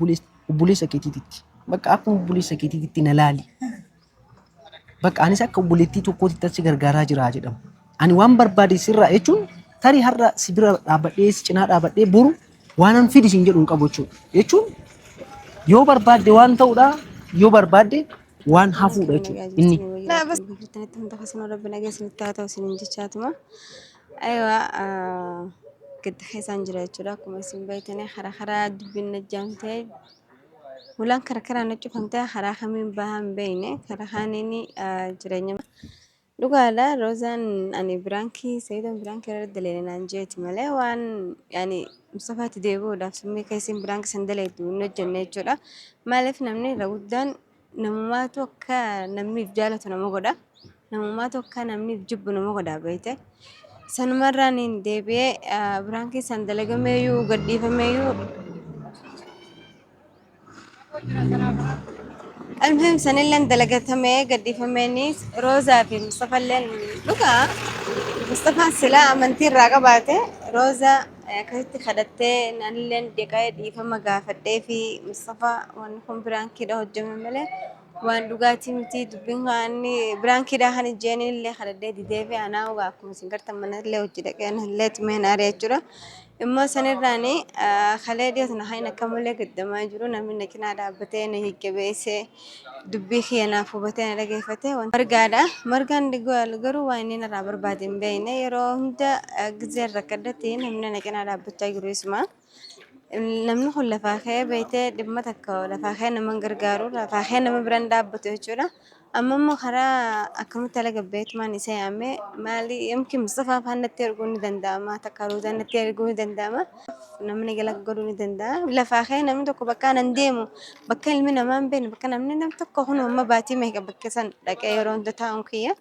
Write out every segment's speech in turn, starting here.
Obboleessa keetiititti. Bakka akkuma obboleessa keetiititti na laali. Bakka anis akka obboleettii tokkootitti si gargaaraa jira jedhamu. Ani waan barbaade sirraa jechuun tarii har'a si bira dhaabbadhee si cinaa dhaabbadhee boru waanan fidi siin jedhu hin qabu jechuudha. Jechuun yoo barbaadde waan ta'uudha yoo barbaadde waan hafuudha jechuudha inni. Jirtanitti hunda keessanuu rabbi nagaa isinitti haa ta'u isiniin jechaatuma. Aywa gadda keessaan jira jechuudha. Akkuma isin beektanii karaa karaa dubbiin na jaamtee hulaan karaa karaa na cufamtee karaa kamiin bahaa hin beekne karaa kaaniin jireenya. Dhugaadha Roozaan ani biraankii Sayidoon biraankii irra daleene naan jeeti malee waan yaani Mustafaatti deebi'uudhaaf summii keessin biraankii san daleetu hin hojjenne jechuudha. Maaliif namni irra guddaan namumaatu akka namni if jaalatu nama godha. Namumaatu akka namni if jibbu nama godha beekte. Sanumarraan hin deebi'ee biraankii san dalagameeyyuu gadhiifameeyyuu Almuhim sanilleen dalagatamee gadhiifameenis Roozaa fi Mustafalleen dhugaa Mustafaan silaa amantii irraa qabaate Roozaa akkasitti kadhattee anilleen deqee dhiifama gaafadhee fi Mustafaa wanni kun biraankiidha hojjame malee waan dhugaatii miti dubbiin kaanni biraankiidha kan ijjeen illee kadhadhee didee fi anaa ugaa akkuma isin gartan mana illee hojii dhaqee anallee tumeen aaree jechuudha. Immoo sanirraan kalee dhiyoo tana kan akka malee gaddamaa jiru namni na cinaa dhaabbatee na jajjabeessee dubbii kiyya naaf hubatee na dhageeffate margaadha. Margaan garuu waan inni narraa barbaade hin beekne yeroo hunda gizeen rakkadhatti namni na cinaa dhaabbachaa jiru isuma. Namni kun lafaa ka'ee beektee dhimma takka lafaa ka'ee nama hin gargaaru lafaa ka'ee nama bira hin dhaabbatu jechuudha. Amma immoo karaa akkamitti ala gabbeetumaan isa yaame maali yookiin Mustafaa afaan natti erguun ni danda'ama takka Roozaan natti erguun ni danda'ama namni gala godhuu ni danda'a lafaa ka'ee namni tokko bakka anan deemu bakka ilmi namaa hin beekne bakka namni nam tokko kun amma baatii meeqa bakka san dhaqee yeroo hunda taa'uun kiyya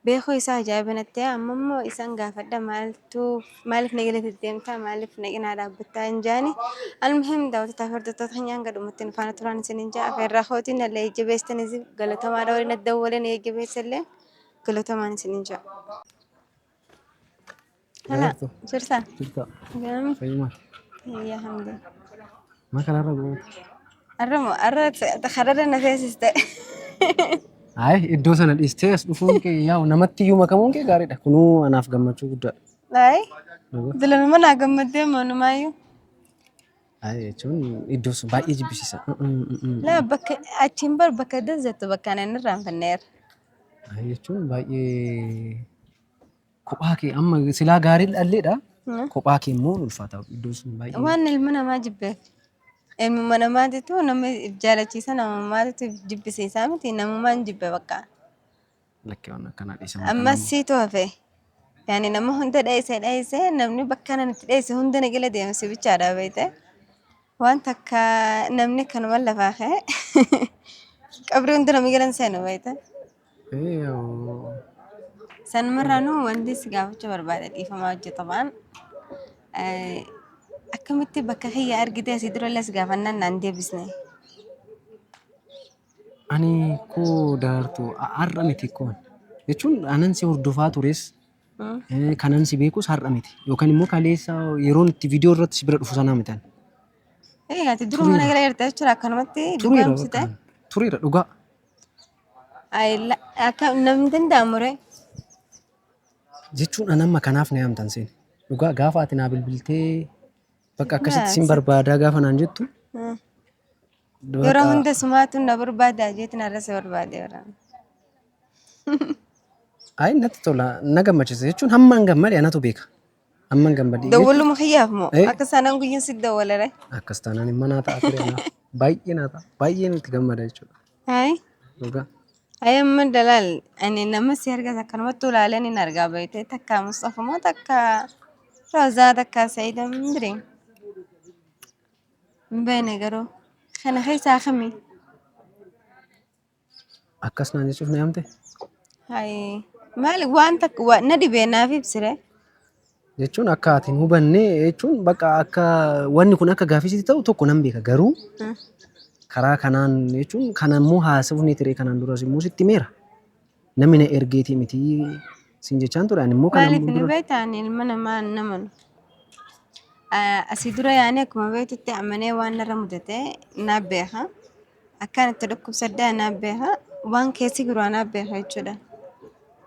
Beekuu isaa ajaa'iba natti ta'e. Amma immoo isaan gaafadha maaltu maaliif na jala deddeemtaa maaliif na cinaa dhaabbattaa hin jaani. Almuhim daawwattoota fi hordoftoota keenya hanga dhumatti nu faana turaan isiniin jaa afeerraa kootiin nallee jajjabeessitanis galatamaadha warri na dawwalee na jajjabeessallee galatamaan isiniin jaa. Hala, Jirtu. jirta? Jirta. Gaami? Fayyuma. Yaa hamdi. Maa karaarra goota? Arra moo arra kararra na feesiste. Ayi iddoo sana dhiistee as dhufuun kee yaa'u namatti iyyuu makamuun kee gaariidha. Kunuu anaaf gammachuu guddaadha. Ayi. Dulanuma naa gammaddee moo numaayyuu. Ayi jechuun iddoo sun baay'ee jibbisiisa. Laa bakka achiin bar bakka dazzattu bakka ani hin irraanfanneera. Ayi jechuun baay'ee Kophaa kee amma silaa gaarii dhalleedha. Kophaa kee immoo ulfaata. Iddoon sun baay'ee. Waan ilma namaa jibbeef. Ilmuma namaatitu nama if jaalachiisa namummaatitu if jibbisiisaa miti namumaan jibbe bakka. Lakkee waan akkanaa dhiisa. Ammas siitu hafe. Yaani nama hunda dheessee dheessee namni bakka nan itti dheesse hunda na jala deema si bichaadha beekte. Waan takka namni kanuma lafaa ka'e qabrii hunda nama jala hin seenu beekte. Sanumarraanuu wanti si gaafachuu barbaade dhiifamaa hojjetamaan akkamitti bakka kiyya argite asii durallee si gaafannaan naan deebisne. Ani koo daraartuu har'a miti koo jechuun anan si hordofaa tures kanan si beekus har'a miti yookaan immoo kaleessa yeroon itti viidiyoo irratti si bira dhufu sanaa miti ani. Ati duruma mana gara jirta jechuudha akkanumatti Tureera dhugaamsite. bakka tureera dhugaa. Akka namni danda'amu ree. Jechuun an amma kanaaf na yaamtan seen. Dhugaa gaafa ati naa bilbiltee bakka akkasitti sin barbaadaa gaafa naan jettu. Yeroo hunda sumaatu na barbaada jeetiin har'a si barbaade yeroo. Ayi natti tola na gammachiisa jechuun hamma an gammade anatu beeka. Hamma an gammade. Dawwaluma kiyyaaf moo Eh. akka saanaan guyyaan si dawwala ree. Akkas taanaan immoo naa ta'a ture anaaf. Baay'ee naa ta'a. Baay'een itti gammada jechuudha. Ayi. Dhugaa. Ayi amma dalaal ani nama si argas akkanumatti ulaaleen hin argaa beekte takka Mustafa moo takka Roozaa takka Sa'iida hin bireen. Hin beekne garuu kana keessaa kami? Akkas naan jechuuf na yaamte? Hayi maali waan takka na dhibee naaf ibsire. Jechuun akka ati hin hubanne jechuun bakka akka wanni kun akka gaafii sitti ta'u tokko nan beeka garuu karaa kanaan jechuun kana immoo haasofni ture kanaan duras immoo sitti himeera. Namni na ergeetii miti sin jechaan ture ani immoo kana Maaliif ni dura beektaa ani ilma namaa hin amanu. Asii dura yaani akkuma beektutti amanee waan narra mudate naaf beeka. Akkaan itti dhukkubsadde naaf beeka. Waan keessi jiru naaf beeka jechuudha.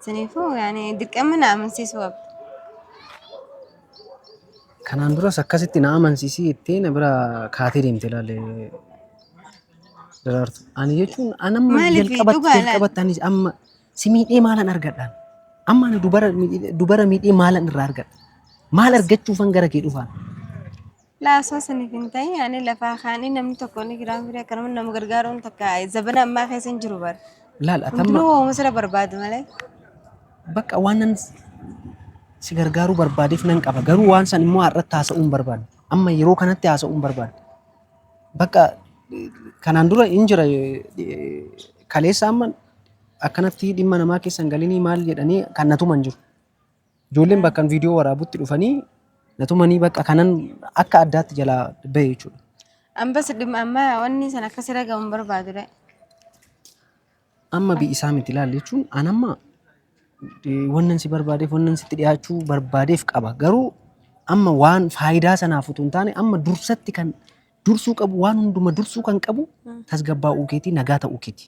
Saniifuu yaani dirqama na amansiisuu qabda. Kanaan duras akkasitti na amansiisii jettee na bira kaatee deemte ilaalle Daraartu. Ani jechuun an amma Maaliif jalqabatti dhugaa laal? jalqabatti anis amma si miidhee maalan argadhaan? Amma ani dubara dubara miidhee maalan irraa argadha? Maal argachuufan gara kee dhufaan? Laa osoo saniif hin ta'in ani lafaa kaanii namni tokko ni jiraan firee akkanuma nama gargaaruun takka zabana ammaa keessa hin jiru bara. Laal atamma Hundinuu hooma sirra barbaadu malee. Bakka waan nan si gargaaruu barbaadeef nan qaba. Garuu waan san immoo har'atti haasa'uu hin barbaanne. Amma yeroo kanatti haasa'uu hin barbaanne. Bakka kanaan dura hin jira kaleessa amma akkanatti dhimma namaa keessa hin galinii maal jedhanii kan na tuman jiru. Ijoolleen bakka viidiyoo waraabutti dhufanii na tumanii bakka kanan akka addaatti jalaa bahe jechuudha. Ambas dhimma amma wanni san akka sirra gahu hin barbaadu re. Amma bi isaa miti ilaali jechuun an amma wannan si barbaadeef wannan sitti dhiyaachuu barbaadeef qaba. Garuu amma waan faayidaa sanaaf utuu hin taane amma dursatti kan dursuu qabu waan hunduma dursuu kan qabu tasgabbaa'uu keetii nagaa ta'uu keeti.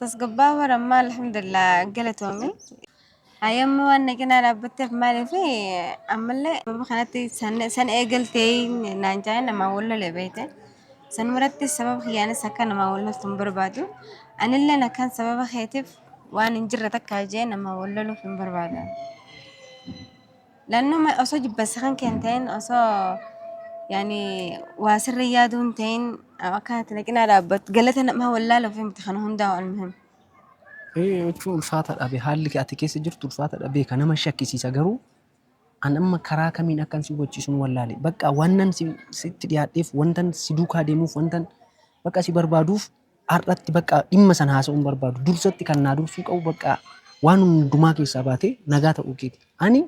Tasgabbaa bara ammaa alhamdulillah galatoomi. Hayyamma waan na cinaa dhaabbatteef maaliif ammallee sababa kanatti san eegaltee naan jaa'e namaa wal lole beekte. Sanumarratti sababa kiyyaanis akka namaa wal loltu hin barbaadu. Anilleen akkan sababa keetiif waan hin jirre takka jee namaa wal loluuf hin barbaadu. Lannoo osoo jibbansa kan kee hin ta'in osoo yaani waa sirri yaaduu hin ta'in akka ati na cinaa dhaabbattu galata namaa wallaaluuf miti kana hundaa almuhim. Ee jechuun ulfaataadha be haalli ati keessa jirtu ulfaataadha beeka nama shakkisiisa garuu an amma karaa kamiin akkan si hubachiisuun wallaale bakka wannan sitti dhiyaadheef wantan si duukaa deemuuf wantan bakka si barbaaduuf har'atti bakka dhimma sana haasa'uu hin barbaadu dursatti kan naa dursuu qabu bakka waan hundumaa keessaa baatee nagaa ta'uu keeti ani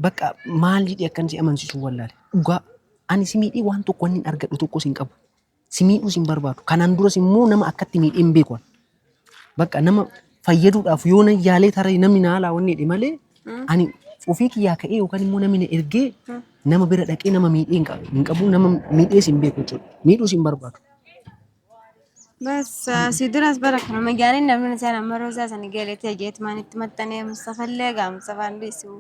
bakka maal jedhee akkan si amansiisuu wallaale dhugaa ani si miidhee waan tokko wanni hin argadhu tokkos hin qabu si miidhuus hin barbaadu. Kanaan duras immoo nama akkatti miidhee hin beeku. ani. Bakka nama fayyaduudhaaf yoo nan yaalee tarii namni na alaa wanni jedhe malee ani ofii kiyyaa ka'ee yookaan immoo namni na ergee nama bira dhaqee nama miidhee hin qabu hin qabu nama miidhees hin beeku jechuudha. Miidhuus hin barbaadu. Bas si duras bara kanuma gaariin namni isaan amma roozaa sana galetee jeetumaan itti maxxanee Mustafallee gaa Mustafaan dhiisu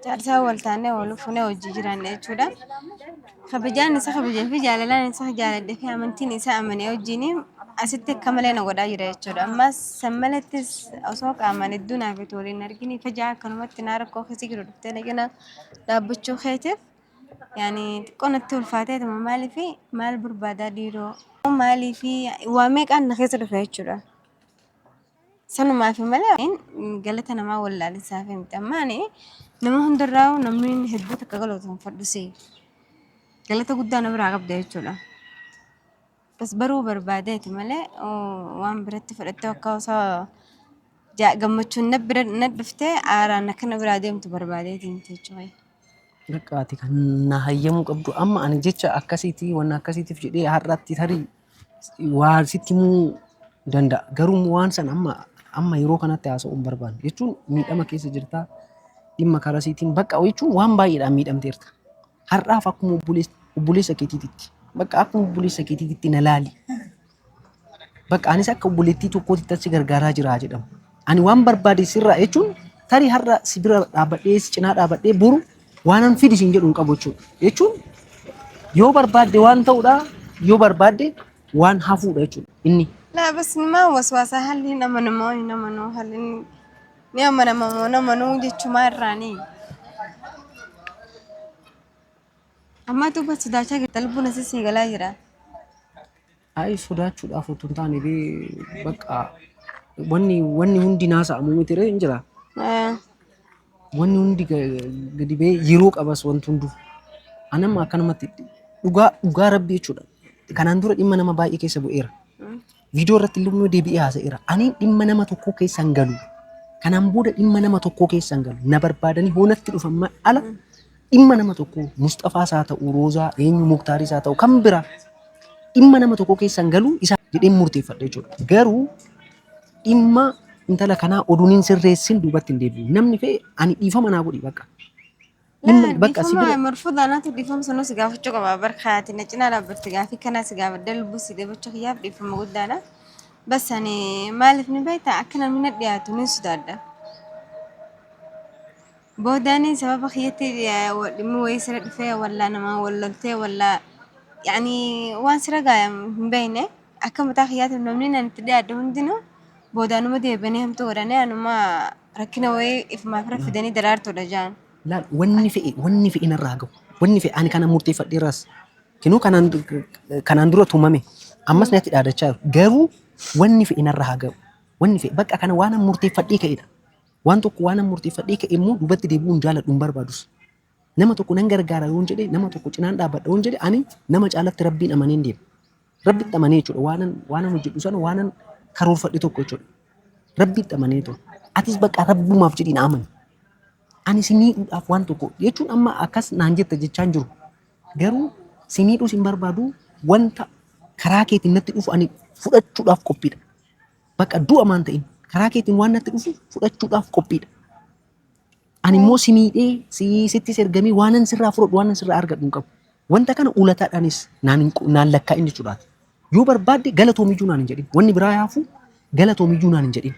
jaarsaa wal taanee wal fuunee hojii jiraanne jechuudha. Kabajaan isa kabajee fi jaalalaan isa jaaladhee fi amantiin isa amanee wajjin asitti akka malee na godhaa jira jechuudha. Ammas san malattis osoo qaamaan hedduu naaf itti waliin argini fajaa akkanumatti naa rakkoo keessa jiru dhuftee na cinaa dhaabbachuu keetiif yaani xiqqoo natti ulfaateetuma maaliif maal barbaadaa dhiiroo maaliif waa meeqaan na keessa dhufe jechuudha. Sanumaaf malee galata namaa wallaalinsaaf miti. Amma ani nama hundarraa namni hedduu takka galatoomfadhu si. Galata guddaa na biraa qabda jechuudha. Bas baruu barbaadeeti malee waan biratti fudhattee akka osoo gammachuun na bira na dhuftee aaraan akka na biraa deemtu barbaadeeti miti jechuudha. Bakka ati kan na hayyamuu qabdu amma ani jecha akkasiitii wanna akkasiitiif jedhee har'atti tarii waa sitti himuu danda'a. Garuu waan sana amma amma yeroo kanatti haasa'uu hin barbaanne jechuun miidhama keessa jirta dhimma karaa siitiin bakka jechuun waan baay'eedhaan miidhamteerta. Har'aaf akkuma obboleessa obboleessa keetiititti bakka akkuma obboleessa keetiititti na laali. Bakka anis akka obboleettii tokkootitti si gargaaraa jira jedhamu. Ani waan barbaade sirraa jechuun tarii har'a si bira dhaabbadhee si cinaa dhaabbadhee boru waanan fidi siin jedhu hin qabu jechuudha. Jechuun yoo barbaadde waan ta'uudha yoo barbaadde waan hafuudha jechuudha inni. Laa bas nimaa waswaasa haalli hin amanamoo hin amanuu haalli ni amanamamoo hin amanuu jechumaa irraanii. Ammaa tuuba sodaachaa jirta lubbuun asii sii galaa jira. Ayi sodaachuudhaaf otoo hin taane bee bakka wanni wanni hundi naasa'amu miti ree hin jira. Wanni hundi gadi ba'ee yeroo qabas wanti hunduu. Anamma akkanumatti dhugaa dhugaa rabbii jechuudha. Kanaan dura dhimma nama baay'ee keessa bu'eera. Viidiyoo irratti illee immoo deebi'ee haasa'eera. Ani dhimma nama tokkoo keessa hin galu. Kanaan booda dhimma nama tokkoo keessa hin galu. Na barbaadanii hoonatti dhufan ala dhimma nama tokkoo Musxafaas haa ta'u, Roozaa, eenyu Muktaaris haa ta'u kan biraa dhimma nama tokkoo keessa hin galu isa jedheen murteeffadha jechuudha. Garuu dhimma intala kanaa oduun hin sirreessin duubatti hin deebi'u. Namni fe'e ani dhiifama naa godhi bakka. Dhimma Laa bakka si dhiifama bira marfuudha anaatu dhiifama sanuu si gaafachuu qaba barkaati na cinaa dhaabbatte gaafii kanaa si gaafadhee lubbuu si deebachuu kiyyaaf dhiifama guddaadha. Bas ani maaliif ni beektaa akka namni na dhiyaatu nin sodaadha. Boodaan sababa kiyyatti dhimmi wayii sira dhufee wallaa namaan wal loltee wallaa yaani waan sira gaaya hin beekne akka mataa kiyyaatiin namni nan itti dhiyaadhe hundinuu boodaanuma deebi'anii hamtuu godhanii anuma rakkina wayii ifumaaf irra fidanii daraartuudha jaan. Laal wanni fe'e narraa gahu. Wanni fe'e ani kana murteeffadheeras. Kinuu kanaan dura tumame ammas natti dhaadachaa jiru. Garuu wanni fe'e narraa haa gahu. Wanni fe'e bakka kana waan murteeffadhee ka'edha. Waan tokko waan murteeffadhee ka'e immoo duubatti deebi'uu hin jaaladhu, hin barbaadus. Nama tokko nan gargaara yoon jedhe, nama tokko cinaan dhaabbadha yoon jedhe, ani nama caalatti Rabbiin amaneen deema. Rabbitti amanee jechuudha. Waanan hojjedhu sana, waanan karoorfadhe tokko jechuudha. Rabbitti amanee ture. Atis bakka Rabbumaaf jedhii na amani. Ani si miidhuudhaaf waan tokko jechuun amma akkas naan jetta jechaan jiru. Garuu si miidhuus hin barbaadu, wanta karaa keetiin natti dhufu ani fudhachuudhaaf qophiidha. Bakka du'a maan ta'in karaa keetiin waan natti dhufu fudhachuudhaaf qophiidha. Ani immoo si miidhee si sittis ergamee waanan sirraa fudhadhu, waanan sirraa argadhu hin qabu. Wanta kana ulataadhaanis naan lakkaa'in jechuudhaati. Yoo barbaadde galatoomiyyuu naan hin jedhin. Wanni biraa yaafu galatoomiyyuu naan hin jedhin.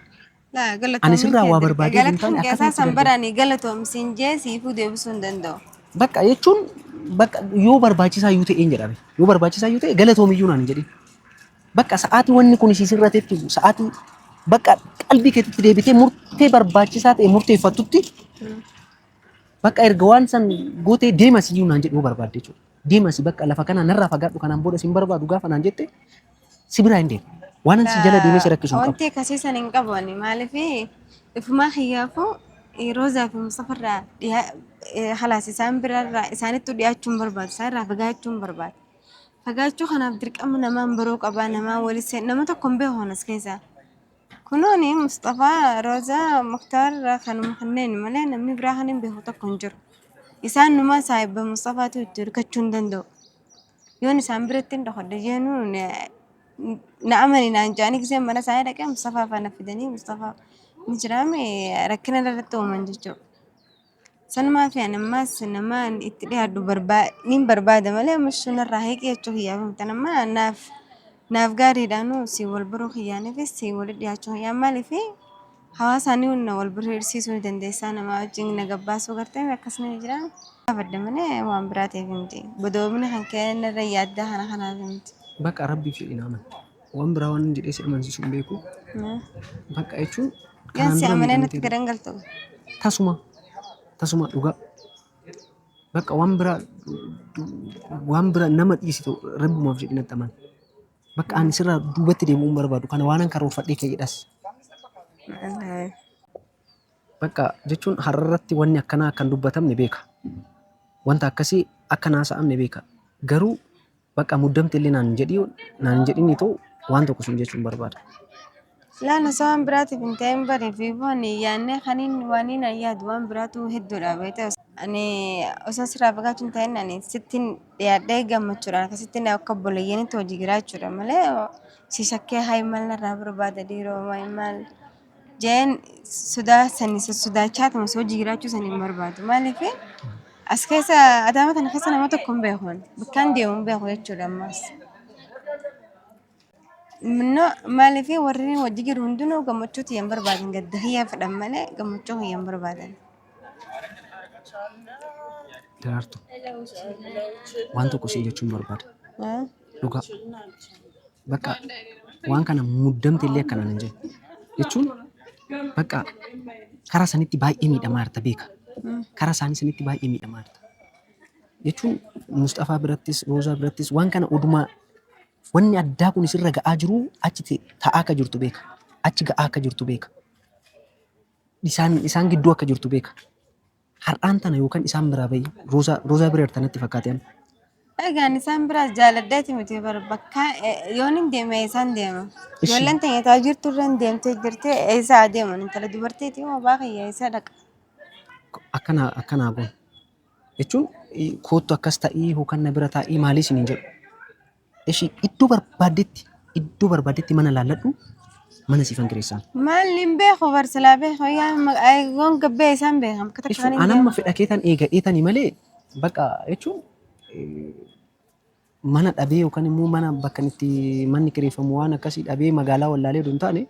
Laa Ani galatoomi sirraa kee waa dirqa barbaadee hin galata taane kan keessaa akkasumatti san gargaara. barani galatoomi siin jee siifuu deebisuu hin danda'u. Bakka jechuun bakka yoo barbaachisaa iyyuu ta'e hin jedhame. Yoo barbaachisaa iyyuu ta'e galatoomiyyuu naan hin jedhin. Bakka sa'aatii wanni kun si sirratetti, sa'aatii bakka qalbii keetitti deebitee murtee barbaachisaa ta'e murteeffattutti, bakka erga waan san gootee deemas iyyuu naan jedhu yoo barbaadde jechuudha. Deemas, bakka lafa kanaa narraa fagaadhu, kanaan booda sin barbaadu gaafa naan jette si biraa hin deemu. Waan si jala deemee si rakkisu hin qabu. Wanti akkasii san hin qabu ani, maaliif ifumaa kiyyaafuu Roozaa fi Mustafarraa halaas isaan biraarraa isaanittuu dhiyaachuu hin barbaadu, isaanirraa fagaachuu hin barbaadu. Fagaachuu kanaaf dirqama namaan baruu qabaa, namaan walitti nama tokko hin beeku as keessaa. Kunooni Mustafaa, Roozaa, Muktaar kanuma kanneen malee namni biraa kan hin beeku tokko hin jiru. Isaan numaa saahiba Mustafaatu itti hirkachuu hin danda'u. Yoon isaan biratti hin dhokodhe jeenuu na amani naan jedhanii giseen mana isaanii dhaqee Mustafaa faana fidanii Mustafaa ni jiraame rakkina irratti uuman jechuudha. Sanumaa fi ani ammaas nama itti dhiyaadhu nin barbaada malee amma sunarraa hiiqii jechuu kiyyaaf miti. Amma naaf gaariidhaanu si wal baruu kiyyaaniifis si walitti dhiyaachuu kiyyaan, maaliif hawaasaan na wal barsiisuu ni dandeessaa, nama wajjin na gabbaasuu gartee akkasuma ni jira. Gaafadha malee waan biraa ta'eef miti. Bodoomina kan kee narra yaaddaa kana kanaaf miti. Bakka Rabbiif jedhii na amani. Waan biraa waan jedhee si amansiisu hin beeku. Bakka jechuun Yoon kanaan si dura amanee natti miidhamtee garan galtu. Tasuma tasuma, dhugaa. Bakka waan biraa nama dhiisitu Rabbumaaf jedhii natti amani. Bakka ani sirraa duubatti deebi'uu hin barbaadu. Kana waanan karoorfadhee ka'edhas. Bakka jechuun har'arratti wanni akkanaa akka hin dubbatamne beeka. Wanta akkasii akka naasa'amne beeka. Garuu bakka muddamte illee naan hin jedhini ta'u waan tokko sun jechuun barbaada. Laan osoo waan biraatiif hin ta'in baree fi ani yaadnee kaniin waan inni yaadu waan biraatu hedduudha beektaa. Ani osoo sirraa fagaachuu hin ta'in ani sittin dhiyaadhee gammachuudhaan akkasitti akka obboleeyyanitti hojii jiraachuudha malee si shakkee hayi maal narraa barbaada dhiiroo maal maal jeen sodaa sani sodaachaa tuma hojii jiraachuu sani hin barbaadu. Maaliif as keessa adaama tana keessa nama tokko hin beeku, bakkaan deemu hin beeku jechuudha ammas. No, maaliif warri hojii jiru hundinuu gammachuu tiyya hin barbaadan, gadda kiyya fedhan malee gammachuu kiyya hin barbaadan. Daraartu, waan tokko siin jechuun barbaada. Dhugaa. Bakka waan kana muddamte illee akkanaan hin jedhu. Jechuun bakka karaa sanitti baay'ee miidhamaa jirta beeka. Karaa isaanii sanitti baay'ee miidhamaa jirta. Jechuun Mustafaa birattis Roozaa birattis waan kana odumaa wanni addaa kun sirra ga'aa jiru achi ta'aa akka jirtu beeka. Achi ga'aa akka jirtu beeka. Isaan gidduu akka jirtu beeka. Har'aan tana yookaan isaan biraa bahi, Roozaa bira jirta natti fakkaate amma. Egaan isaan biraas jaaladheeti miti bara bakka yoon hin deeme isaan deema. Ishi. Ijoolleen teenya taa jirtu irra hin deemtee jirtee eessa adeeman, intala dubartiiti moo baa kiyya eessa dhaqa. Akkanaa goon. Jechuun koottu akkas ta'ii yookaan na bira taa'ii maalii isin hin jedhu. Ishi, iddoo barbaaddetti mana laalladhu. Mana siifan kireessaan. Maal hin beeku bar silaa beeku yaa goon gabbee isaan beekam akka takka Jechuun kan hin an amma deemu. fedha keetan eegadheetani malee bakka jechuun mana dhabee yookaan immoo mana bakka itti manni kireeffamu waan akkasii dhabee magaalaa wallaalee odoo hin taane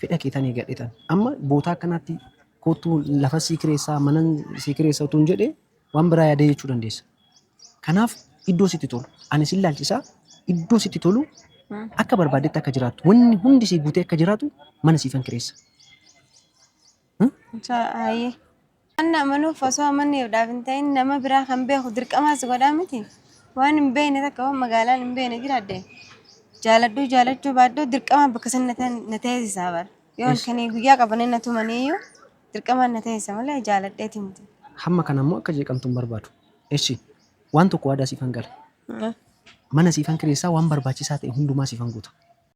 fedha keetan eegadheetan. Amma bootaa akkanaatti koottuu lafa sii kireessaa mana sii kireessa utuu hin jedhe waan biraa yaadee jechuu dandeessa. Kanaaf iddoo sitti tolu ani sin laalchisaa iddoo sitti tolu akka barbaaddetti akka jiraattu wanni hundi sii guutee akka jiraatu mana siifan kireessa. Hayyee. Waan amanuuf osoo amanneef hin ta'in nama biraa kan beeku dirqamaas godhaa miti. Waan hin beekne takka waan magaalaan hin beekne jiraadde jaaladhuu jaalachuu baadhuu dirqamaan bakka san na teessisaa bara. Yoo halkanii guyyaa qabanii na tumaniiyyuu dirqamaan na teessisa malee jaaladheeti miti. Hamma kana immoo akka jeeqamtu hin barbaadu. Eshi waan tokko waadaa siifan gala. Mana siifan kireessaa waan barbaachisaa ta'e hundumaa siifan guuta.